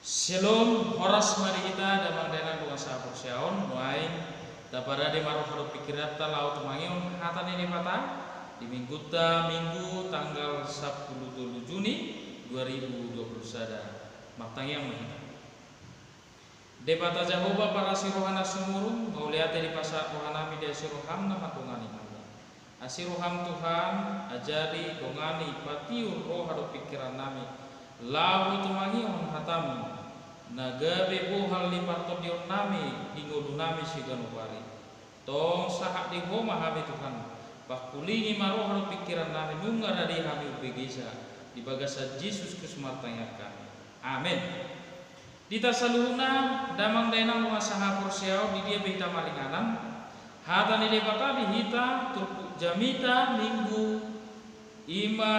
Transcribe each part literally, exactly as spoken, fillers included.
Syalom, horas ma di hita damang dainang dongan sahaporseaon. Nuaeng taparade ma roha dohot pingkiranta laho tumangihon hata ni Debata di minggunta, Minggu tanggal sampulu tolu Juni dua ribu dua puluh sada. Martangiang ma hita. Debata Jahowa parasi roha na sumurung, mauliate dipasahat rohanami di asi roham na mandongani hami. Asi roham Tuhan, ajari, dongani, patiur roha dohot pingkirannami laho tumangihon hatam na gabe bohal ni partondionnami di ngolunami siganup ari. Tong sahat di Ho ma hami Tuhan, pangkulingi ma roha dohot pingkirannami nunga rade hami umbegesa. Di bagasan Jesus Kristus martangiang hami. Amen. Di hita saluhutna damang dainang dongan sahaporseaon di dia pe hita maringanan, hata ni Debata di hita turpuk jamita Minggu i ma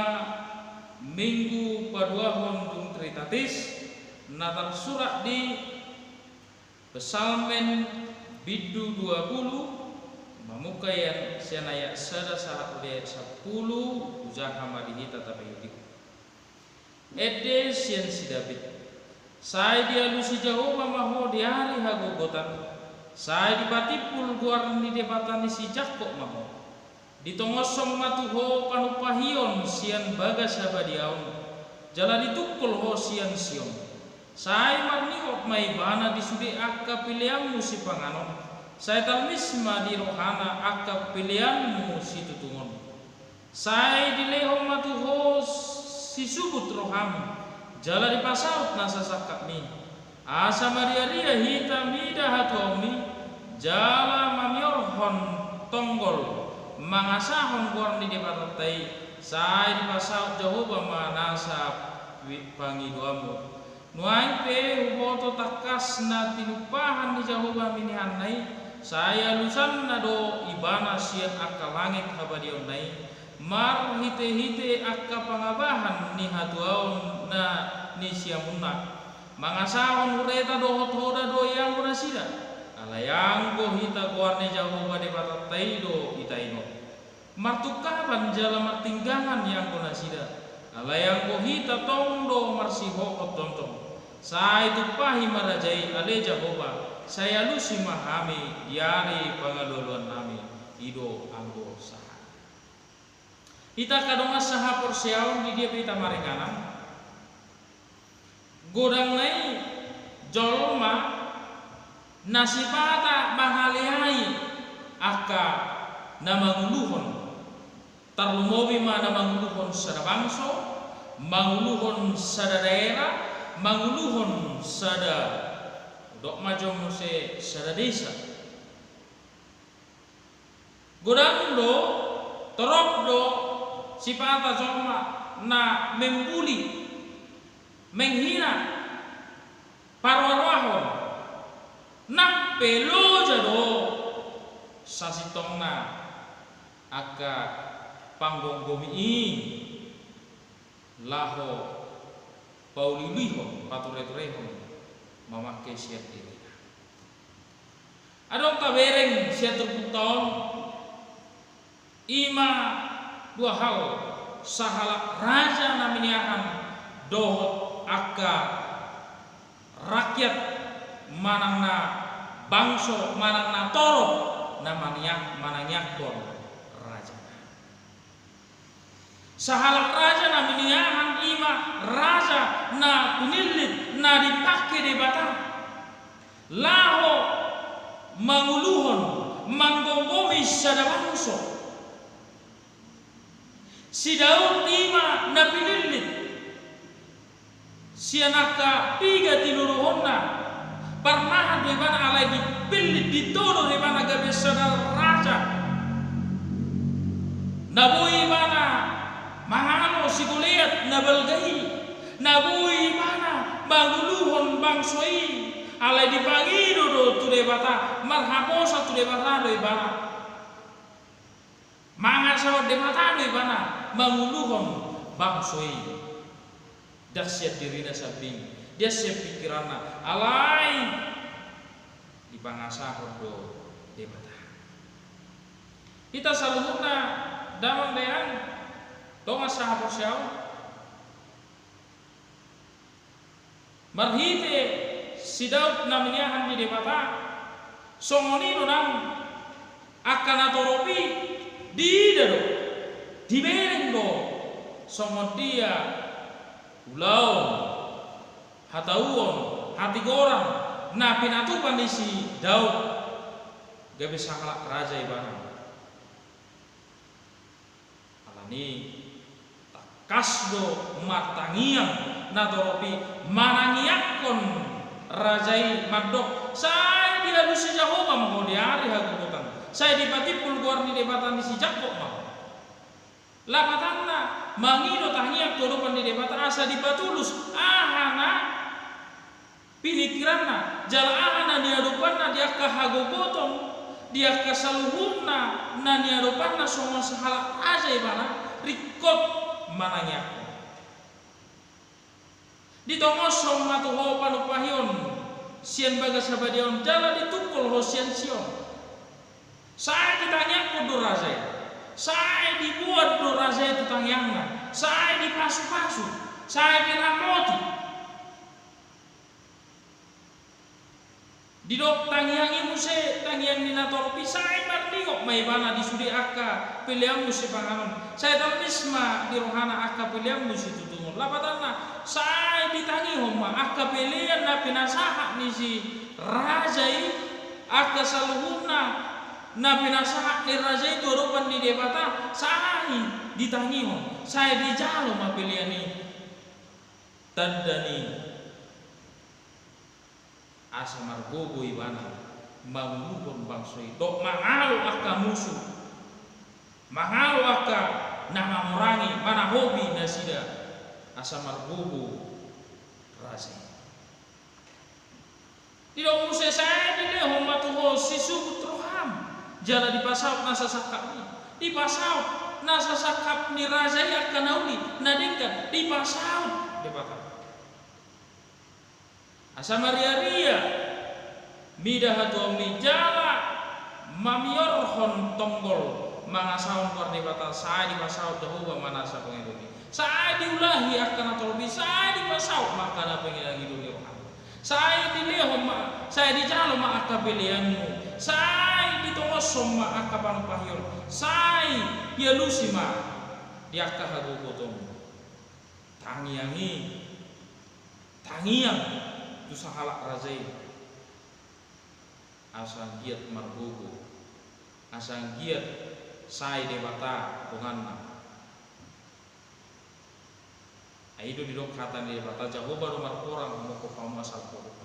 Minggu paduahon dung Trinitatis, na tarsurat di Psalmen bindu dua pulu, mamungka sian ayat sada sahat tu ayat sampulu, hujaha ma di hita tapaihut-ihut. Ende sian si Daud. Sai dialusi Jahowa ma ho di ari hagogotan, sai dipatimbul goar ni Debata ni si Jakkob ma ho. Ditongoshon ma tu ho panumpahion sian bagas habadiaon, jala ditungkol ho sian Sion. Sai marnihot ma ibana di sude angka peleanmu sipanganon, sai talmis ma di rohana angka peleanmu situtungon. Sai dilehon ma tu ho sisubut roham, jala dipasaut nasa sangkapmi. Asa mariaria hita mida hatuaonmi, jala mamiorhon tonggol, mangasahon goar ni Debatanta i, sai dipasaut Jahowa ma nasa pi-, pangidoanmu. Nuaeng pe huboto tangkas na tinumpahan ni Jahowa minihanna i, sai alusanna do ibana sian angka langit habadiaonna i, marhitehite angka pangabahan ni hatuaon na ni siamunna. Mangasahon hureta dohot hoda do i anggo nasida, alai anggo hita goar ni Jahowa Debatanta i do itainhon. Martungkapan jala martinggangan i anggo nasida, alai anggo hita tong do marsihohot tongtong. Sai tumpahi ma raja i, ale Jahowa, sai alusi ma hami di ari pangalualuannami, i do anggo sahat. Hita angka dongan sahaporseaon di dia pe hita maringanan. Godang nai jolma na sipata mangaleai angka na manguluhon. Tarlumobi ma na manguluhon sada bangso, manguluhon sada daerah, manguluhon sada, dok ma jo muse sada desa. Godang do, torop do, sipata jolma na membuli, menghina, paroaroahon, nang pe loja do sasintongna angka panggomgomi i laho pauliulihon, patureturehon, mamangke sian dirina. Adong tabereng sian turpukta on, i ma dua hal, sahalak raja na miniahan dohot angka rakyat manang na bangso manang na torop na maniak-, manangiangkon rajana. Sahalak raja na miniahan i ma raja na pinillit na dipangke Debata laho manguluhon, manggomgomi sada bangso. Si Daud i ma na pinillit sian angka piga tinuruhonna, parmahan do ibana alai dipillit, ditodo do ibana gabe sada raja. Na boi ibana mangalo si Goliat na balga i, na boi ibana manguluhon bangso i, alai dipangido do tu Debata, marhaposan tu Debata do ibana. Mangasahon Debata do ibana manguluhon bangso i. Ndang sian dirina sambing, ndang sian pingkiranna, alai dipangasahon do Debata. Hita saluhutna damang dainang dongan sahaporseaon. Marhite si Daud na miniahan ni Debata, songon i do nang angka na torop i diida do, dibereng do songon dia ulaon, hatauon, hatigoran na pinatupa ni si Daud gabe sahalak raja ibana. Alani tangkas do martangiang na torop i manangiangkon raja i mandok, sai dialusi Jahowa ma ho di ari hagogotan, sai dipatimbul goar ni Debata ni si Jakkob ma ho. Lapatanna mangido tangiang tu adopan ni Debata asa dipatulus aha na piningkiranna, jala aha na niadopanna di angka hagogoton, di angka saluhutna na niadopanna songon sahalak raja ibana, ringkot manangiangkon. Ditongoshon ma tu ho panumpahion sian bagas habadiaon jala ditungkol ho sian Sion. Sai ditangiangkon do raja i, sai diboan do raja i tu tangiangna, sai dipasupasu, sai diramoti. Didok tangiang i muse tangiang ni na torop i, sai marningot ma ibana di sude angka peleanmu sipanganon, sai tarbis ma di rohana angka peleanmu situtungon. Lapatanna sai ditangihon ma angka pelean na pinasahat ni si raja i, angka saluhutna na pinasahat ni raja i tu adopan ni Debata sai ditangihon, sai dijalo ma pelean i. Tanda ni asa margogo ibana manguluhon bangso i dohot mangalo angka musu, mangalo angka na mangorangi, manahobi nasida, asa margogo raja i. Didok muse sai dilehon ma tu ho sisubut roham, jala dipasaut nasa sangkap i, dipasaut nasa sangkap ni raja i angka na uli na denggan, dipasaut Debata. Asa mariaria mida hatuaonmi jala mamiorhon tonggol mangasahon goar ni Debata, sai dipasaut Jahowa ma nasa pangidomi. Sai diulahi angka na torop i, sai dipasaut ma angka na pangido ni roham. Sai dilehon ma, sai dijalo ma angka peleanmu, sai ditongoshon ma angka panumpahion, sai dialusi ma di angka hagogotonmu. Tangiang i, tangiang tu sahalak raja i, asa anggiat margogo, asa anggiat sae Debata donganna. Ai i do didok hata ni Debata, Jahowa do marporang, mongkop hamu asal porang.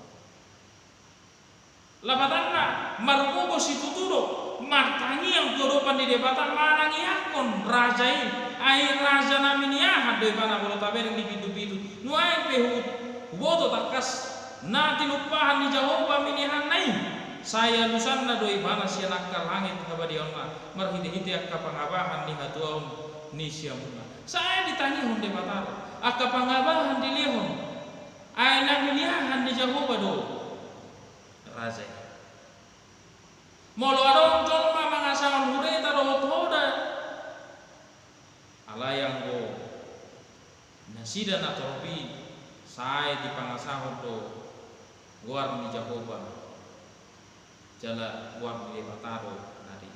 Lapatanna, margogo situtu do martangiang tu adopan ni Debata manangiangkon raja i. Ai raja na miniahan do ibana, molo tabereng di pitu-pitu. Nuaeng pe hu-, huboto tangkas na tinumpahan ni Jahowa miniahanna i, sai alusanna do ibana sian angka langit habadiaonna marhite-hite angka pangabahan ni hatuaon ni siamunna. Sai ditangihon Debata do angka pangabahan dilehon. Ai na miniahan ni Jahowa do raja i. Molo adong jolma mangasahon hureta dohot hoda, alai anggo nasida na torop i, sai dipangasahon do goar ni Jahowa jala goar ni Debata do na di.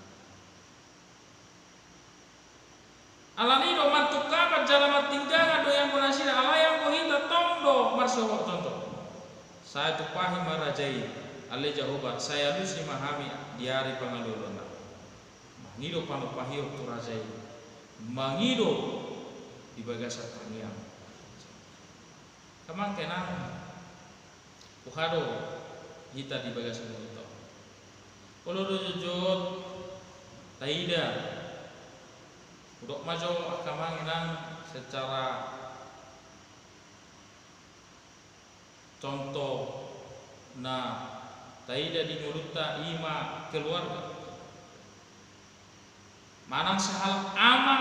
Alani do martungkapan jala martinggangan do i anggo nasida, alai anggo hita tong do marsohot tonton. Sai tumpahi ma raja i, ale Jahowa, sai alusi ma hami di ari pangalualuanna. Mangido panumpahion tu raja i, mangido di bagasan tangiang. Amang inang, boha do hita di bagasan ngolunta on? Olo do jotjot taida, hudok ma jo angka amang inang, secara contoh na taida di ngolunta i ma keluarga. Manang sahalak ama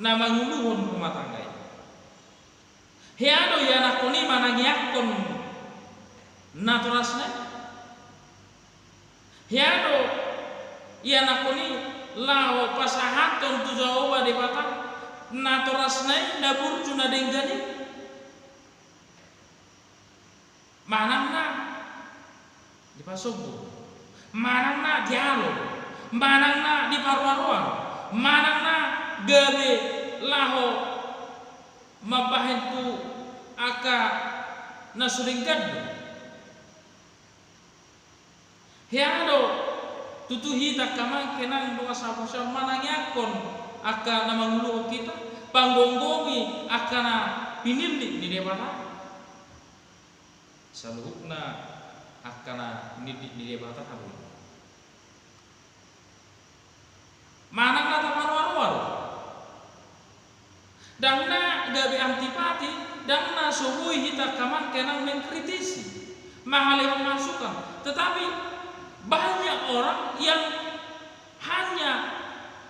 na manguluhon rumah tangga i. Hea do ianakhon i manangiangkon natorasna i? Hea do ianakhon i laho pasahathon tu Jahowa Debata natorasna i na burju na denggan i? Manang na dipasombu, manang na dialo, manang na diparoaroa, manang na gabe laho mambahen tu angka na so denggan do. Hea do tutu hita angka amang inang dongan sahaporseaon manangiangkon angka na manguluhon hita, panggomgomi angka na pinillit ni Debata? Saluhutna angka na pinillit ni Debata hamu i. Manang na taparoaroa do. Ndang na gabe antipati, ndang na so boi hita angka amang inang mengkritisi, mangalehon masukan. Tetapi banyak orang yang hanya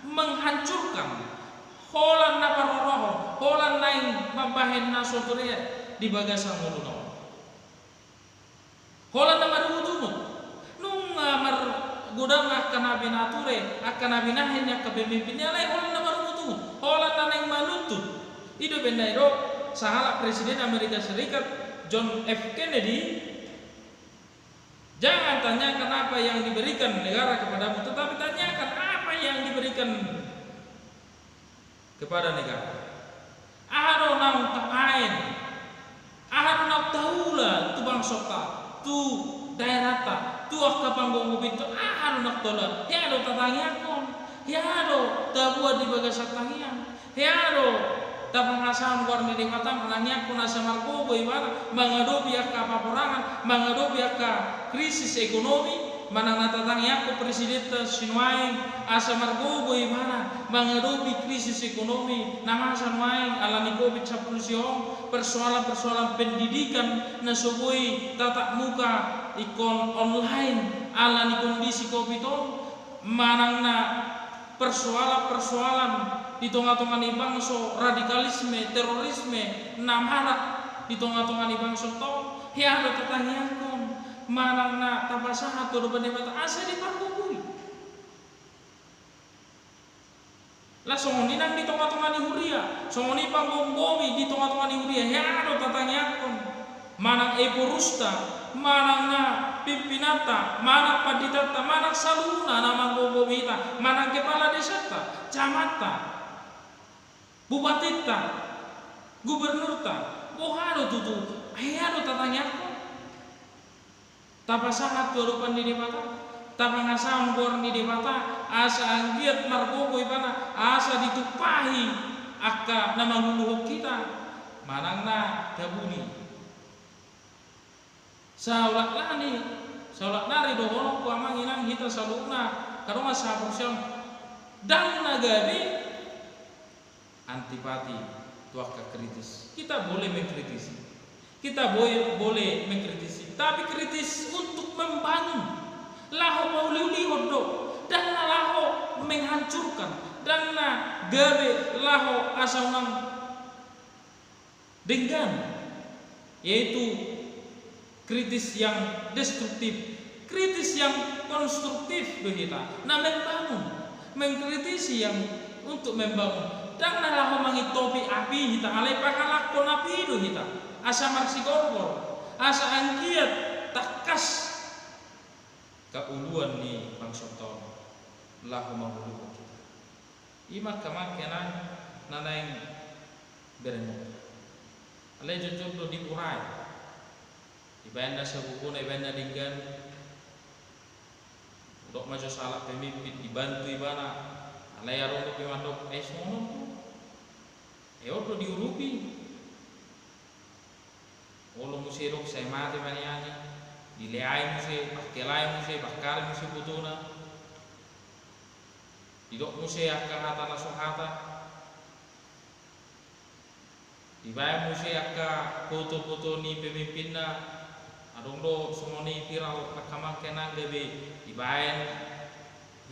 menghancurkan, holan na paroaroahon, holan naeng mambahen na so turean di bagasan ngoluna on. Holan na marungutungut. Nunga margodang angka na binahen, angka na binahen ni angka pemimpin ni, alai holan na marungutungut, holan na naeng manuntut. I do umbahen na didok sahalak Presiden Amerika Serikat John F Kennedy, "Jangan tanyakan apa yang diberikan negara kepadamu, tetapi tanyakan apa yang diberikan kepada negara." Aha do naung tabaen, aha do naung taula tu bangsonta, tu daerahta, tu angka panggomgominta, aha do naung taula? Hea do tatangiangkon, hea do taboan di bagasan tangiang, hea do tapangasahon goar ni Debata, manangiangkon asa margogo ibana mangadopi angka paporangan, mangadopi angka krisis ekonomi, manang na tatangiangkon presidenta si nuaeng asa margogo ibana mangadopi krisis ekonomi na masa nuaeng ala ni covid sampulu sia on, persoalan-persoalan pendidikan na so boi tatap muka, ingkon online ala ni kondisi covid on, manang na persoalan-persoalan di tonga-tonga ni bangso, radikalisme, terorisme na marak di tonga-tonga ni bangsonta on, hea do tatangiangkon manang na tapasahat tu adopan ni Debata asa dipargogoi. Lah songon i nang di tonga-tonga ni huria, songon i panggomgomi di tonga-tonga ni huria, hea do tatangiangkon manang eporusta, manang na pimpinanta, manang panditanta, manang saluhutna na manggomgomi hita, manang kepala desanta, camatta, bupatinta, gubernurta, boha do tutu, hea do tatangiangkon? Tapasahat tu adopan ni Debata, tapangasahon goar ni Debata asa anggiat margogo ibana, asa ditumpahi angka na manguluhon hita, manang na tabuni. Saolat nari, saolat nari dohononku amang inang, hita saluhutna angka dongan sahaporseaon, ndang na gabe antipati tu angka kritis. Kita boleh mengkritisi, kita boleh, boleh mengkritisi, tapi kritis untuk membangun. Laho pauliulihon do, ndang na laho menghancurkan, ndang na gabe laho asa unang denggan, yaitu kritis yang destruktif. Kritis yang konstruktif do hita, na membangun. Mengkritisi yang untuk membangun, ndang na laho mangintopi api hita, alai pangalakkon api do hita, asa marsigorgor, asa anggiat tangkas angka uluan ni bangsonta on laho manguluhon hita. I ma angka amang inang na naeng berengonta. Alai jotjot do diurai. Dibaen na sabubuna, dibaen na denggan. Didok ma jo sahalak pemimpin, dibantu ibana. Alai adong dope mandok, eh, songon on do. Eh, on do diurupi. Olo muse didok sai mate ma nian i, dileai muse, pangkelai muse, pangkari muse botona. Didok muse angka hata na so hata. Dibaen muse angka foto-foto ni pemimpinna, adong do songon i viral angka amang inang, gabe dibaen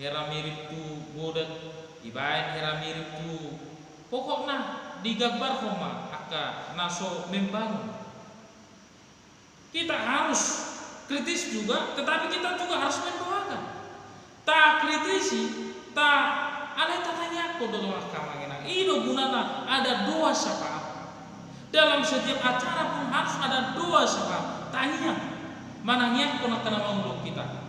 hera mirip tu bodat, dibaen hera mirip tu, pokokna digambarhon ma angka na so membangun. Kita harus kritis juga, tetapi kita juga harus mendoakan. Takritisi, ta, alai tatangiangkon do tu angka amang inang. I do gunana ada doa syafaat. Dalam setiap acara pun harus ada doa syafaat. Tangiang, manangiangkon angka na manguluk hita.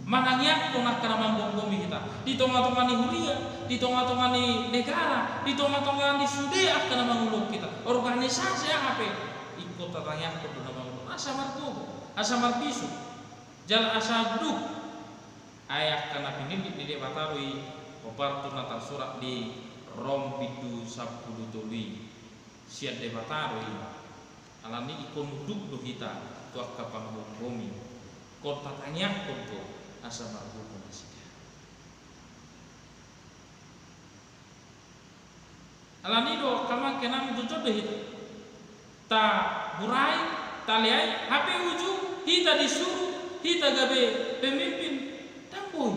Manangiangkon angka na manggomgomi hita. Di tonga-tonga ni huria, di tonga-tonga ni negara, di tonga-tonga ni sude angka na manguluk hita. Organisasi aha pe, ingkon tatangiangkon do na manguluk. Asa margogo, asa marbisuk, jala asa duk. Ai angka na pinillit ni Debata do i, hombar tu na tarsurat di Rom bindu sampulu tolu i. Sian Debata do i. Alani i ingkon duk do hita tu angka panggomgomi. Ingkon tatangiangkon do asa margogo nasida. Alani i do angka amang inang, jotjot do hita taburai, taleai, hape uju hita disuru, hita gabe pemimpin, ndang boi.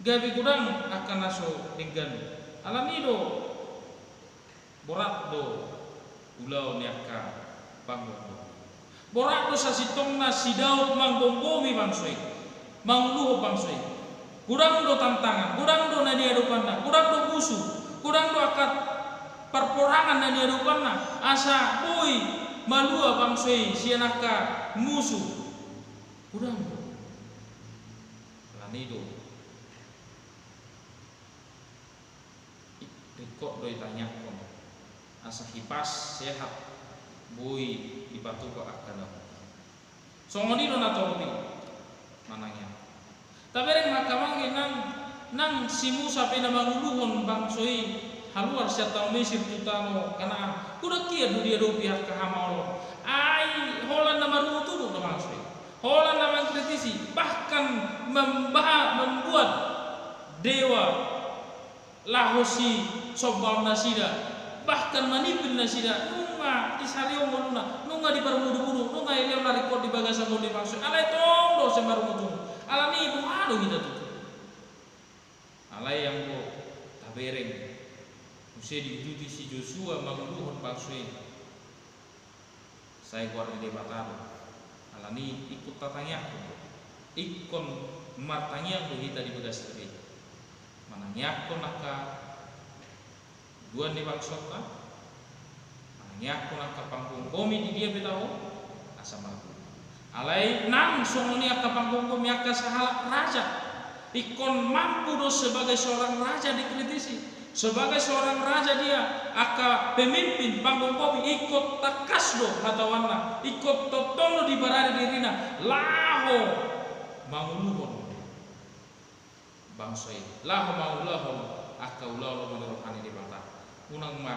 Gabe godang angka na so denggan. Alani i do borat do ulaon ni angka panggomgomi. Borat do sasintongna si Daud manggomgomi bangso i, manguluhon bangso i. Godang do tantangan, godang do na niadopanna, godang do musu, godang do angka parporangan na niadopanna, asa boi malua bangso i sian angka musu. Godang do. Alani i do, ringkot do i tangiangkon asa hipas, sehat, boi dipatupa angka na. Songon i do na torop i manangiangkon. Tabereng ma angka amang inang, nang si Musa pe na manguluhon bangso i haluar sian tano Mesir tu tano Kanaan, godang hian do diadopi angka hamaolon. Ai holan na marungutungut do bangso i, holan na mangkritisi, bahkan memba-, membuat dewa laho sisombaon nasida, bahkan manimpil nasida, nunga disarihon ngoluna, nunga diparmudubudu, nunga dilehon na ringkot di bagasan ngolu ni bangso i, alai tong do sai marungutungut. Alani i boha do hita tutu? Alai anggo tabereng muse diuduti si Josua manguluhon bangso i, sai goar ni Debata do. Alani i ingkon tatangiangkon do. Ingkon martangiang do hita di bagas tabei. Manangiangkon angka uluan ni bangsonta, manangiangkon angka panggomgomi di dia pe taho, asa margogo. Alai nang songon i angka panggomgomi, angka sahalak raja. Ingkon mampu do sebagai seorang raja dikritisi. Sebagai seorang raja dia, angka pemimpin, panggomgomi, ingkon tangkas do hatahuanna, ingkon tongtong do dibarani dirina, laho manguluhon bangso i, laho mangulahon angka ulaon lomo ni roha ni Debata. Unang ma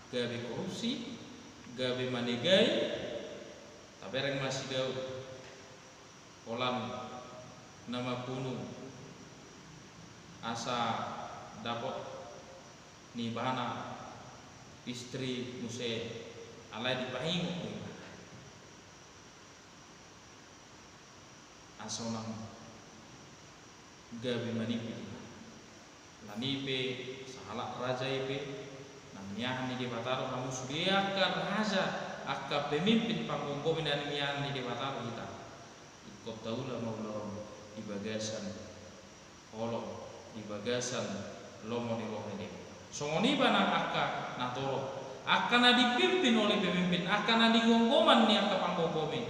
gabe korupsi, gabe manegai, tabereng ma si Daud. Holan na mambunu asa dapot ni ibana istri muse, alai dipaingot do ibana. Asa unang gabe manimpil. Alani i pe sahalak raja i pe, na niahan ni Debata do hamu sude angka raja, angka pemimpin panggomgomi na niahan ni Debata do hita. Ingkon taula ma ulaon di bagasan holong, di bagasan lomo ni roha ni Debata. Songon i ma nang angka na torop, angka na dipimpin oleh pemimpin, angka na di gomgoman ni angka panggomgomi.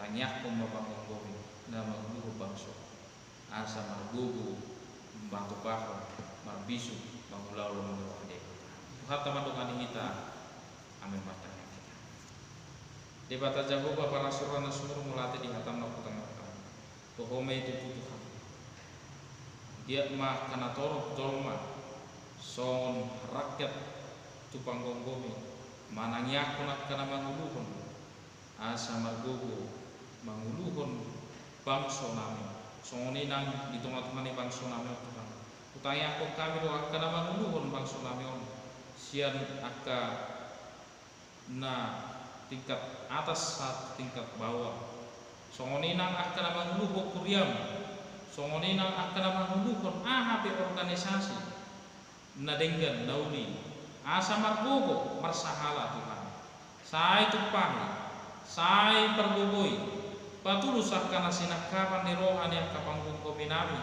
Tangiangkon ma panggomgomi na manguluhon bangso. Asa margogo, mbatupahon, marbisuk, mangulahon lomo ni roha ni Debata. Tuhanta mandongani hita. Amen. Martangiang hita. Debata Jahowa, parasi roha na sumurung, mauliate di hataM na hutangihon hami. Tu Ho ma i tutu Tuhan. Anggiat ma angka na torop jolma songon rakyat tu panggomgomi, manangiangkon angka na manguluhon, asa margogo manguluhon bangso nami. Songon i nang di tonga-tonga ni bangso nami on, Tuhan. Hutangiangkon hami do angka na manguluhon bangso nami on, sian angka na tingkat atas sahat tingkat bawah. Songon i nang angka na manguluhon huriaM. Songon i nang angka na manguluhon aha pe organisasi na denggan, na uli, asa margogo, marsahala, Tuhan. Sai tumpahi, sai pargogoi, patulus angka na sinangkapan ni roha ni angka panggomgomi nami,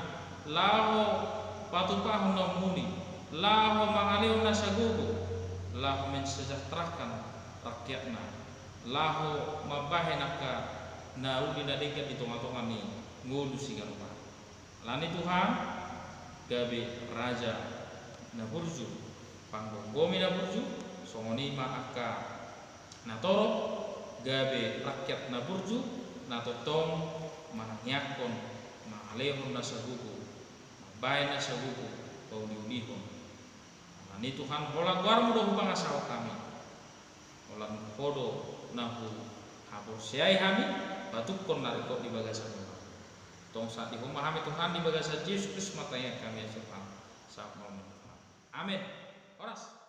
laho patupahon na ummuli, laho mangalehon na sagogo, laho mensejahterakan rakyatna. laho mambahen angka na uli na denggan di tonga-tonga ni ngolu siganup ari. Alani Tuhan, gabe raja na burju, panggomgomi na burju, songon i ma angka na torop, gabe rakyat na burju, na tongtong manangiangkon, mangalehon na sagugu, mambahen na sagugu, pauliulihon. Alani Tuhan, holan goarmu do hupangasahon hami. Holan Ho do na huhaporseai hami, patungkon na ringkot di bagasan Ho. Tong sahat di Ho ma hami Tuhan, di bagasan Jesus Kristus martangiang hami, Tuhan. Sahat ma Ho, Tuhan. Amen. Horas.